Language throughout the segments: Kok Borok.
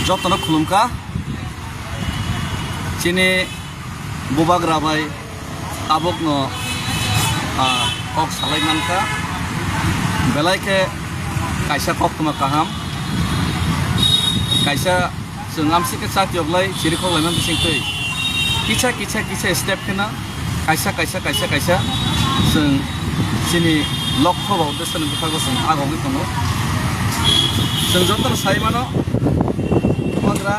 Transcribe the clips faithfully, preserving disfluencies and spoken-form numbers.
Jotono khulumkha. Chini bubagra bai tabukno, ah, kok salai mankha. Belai khe kaisa koktwma kaham. Kaisa chwng amsike chati oglai chiri khoklai man bising twi. Kisa, kisa, kisa step kheno kaisa, kaisa, kaisa, kaisa chwng chini lokho ba uddesho ni bwkhago chwng agogwi tongo. Chwng jotono sai mano, bubagra,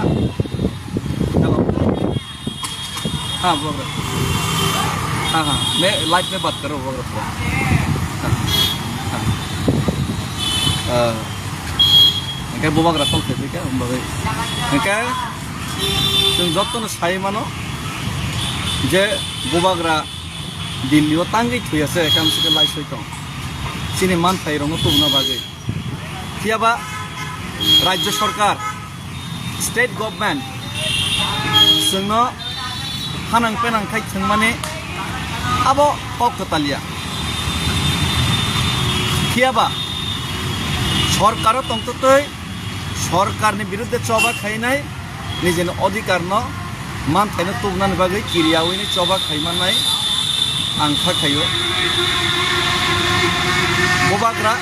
hello. Ha, bubagra. Ha, ha. मैं लाइव में बात कर रहा हूँ, बुबाग्रा. Ha. Ha. Ah. Hingke bubagra kok khe ka, hingke chwng jotono sai mano je bubagra Delhi o tangwi thwi ase, ekam sike lai soi tong. Chini manthai rokno tubuna bagwi. Phiya ba Rajya Sarkar, State Government chwngno hanang penang khai thwngmani abo kok kwtal ya. Phiya ba sorkaro tongtwtwi sorkarni birudde choba khainai nijini odhikarno manthaino tubunani bagwi kiriyawi ni choba khaimannai ang kha khaio. Bubagra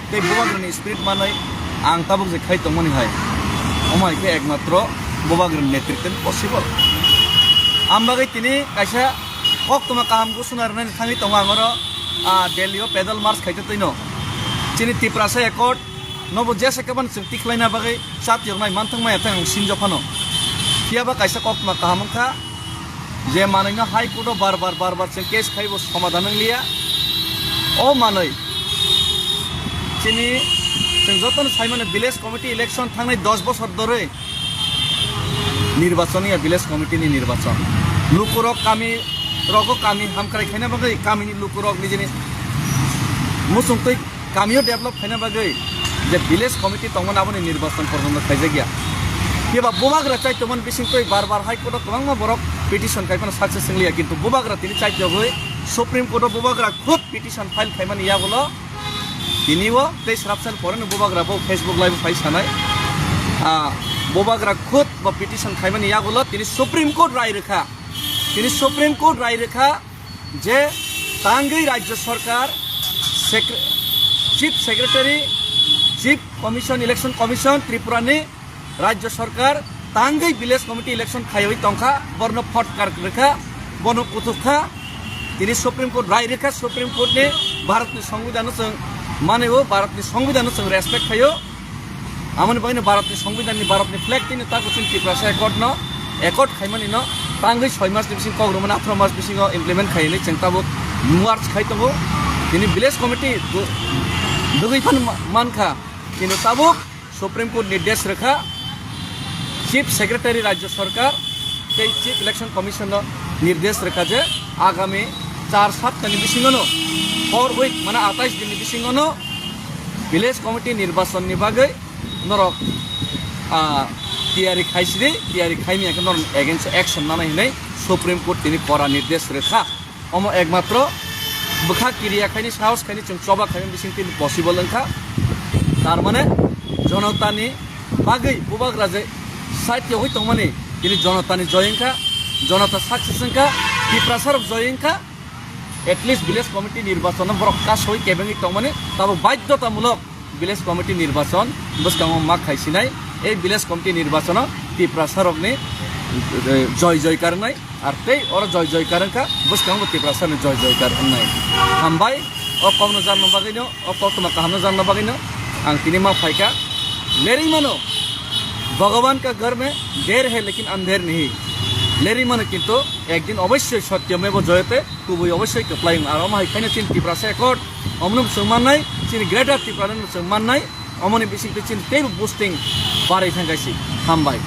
tei bubagrani spirit manwi ang tabuk je khai tongmani hai, omo hai khe ekmatro bubagrani netritwni possible. Ang bagwi tini kaisa koktwma kaham gusuna rwnani thangwi tongo ang oro, ah, Delhi o pedal march khaite twino. Chini Tiprasa Accord nobo jesa khe bani chwng tikhlaina bagwi chatiyoknai manthang maya thang sinjo phano. Phiya ba kaisa koktwma kaham wngkha. Je manwino High Court o bar bar, bar bar chwng case khaibo somadhan wng liya. O manwi chini chwng jotono saimano village committee election thangnai dos bosor dorwi nirbachon ya village committee ni nirbachon. Lukurok kami rogo kami hamkrai khaina bagwi kamini lukurok nijini muchungtwi kamio develop khaina bagwi je village committee tongmani aboni nirbachon porjonto khaijakya. Phiya ba bubagra chai tongmani bisingtwi bar bar High Court o kwbangma borok petition khai phano success wngliya, kintu bubagra tini chai tongwi Supreme Court o bubagra khud petition file khaimani yagulo tini o tei srapsani poreno bubagra bo Facebook live phai sanai. Ah, bubagra khud bo petition khaimani yagulo tini Supreme Court rai rwkha. Tini Supreme Court rai rwkha. Je tangwi Rajya Sarkar, Secre-, Chief Secretary, Chief Commission, Election Commission Tripura ni Rajya Sarkar tangwi Village Committee election khaiwi tongkha, borno photkar rwkha, bono kuthukha. Tini Supreme Court rai rwkha, Supreme Court ni Bharat ni Songbidan no chwng mane o, Bharat ni Songbidan no chwng respect khaio. Amoni bagwino Bharatni Songbidanni, Bharatni flag tini tabuk chini Tiprasa Accord no, accord khaimanino tangwi soi mas ni bising kok rwmani atharo mas bisingo implement khainai chwng tabuk march khai tongo. Tini village committee du-, dugwi phan ma-, mankha, kintu tabuk Supreme Court nirdesh rwkha, Chief Secretary Rajya Sarkar tei Chief Election Commission no nirdesh rwkha je agami char saptani bisingono, four week, mane atais din ni bisingono village committee nirbachon ni bagwi norok, ah, tiyari khaisidi, tiyari khaimya khe norok against action nanai hinwi Supreme Court tini kora nirdesh rwkha. Omo ekmatro bwkha kiriya khaini, sahos khaini chwng choba khaini bising tini possible wngkha. Tar mane jonotani bagwi bubagra je side yogwi tongmani tini jonotani joy wngkha, jonota success wngkha, Tiprasa rok joy wngkha. At least village committee nirbachon no borok kasoi kebengwi tongmani tabuk baidhotamulok village committee nirbachon bwskango ma khaisinai. Ei village committee nirbachono Tiprasa rokni, eh, joy joy karnai, ar tei oro joy joy karwngkha, bwskango Tiprasa ni joy joy karwngnai. Hambai, o kokno jarno bagwino, o koktwma kahamno jarno bagwino ang tini ma phaikha. Lerwi mano, Bhagavan ka ghar mein der hai lekin andher nahi. Lerwi mano kintu ekdin obossoi satyameva jayate. Kubui obossoi kwplai wng, aro omo hai khaino chini Tiprasa Accord omono chwng mannai, chini Greater Tripura no chwng mannai, omoni bisingtwi chini teibo boosting barwi thang kaisi. Hambai.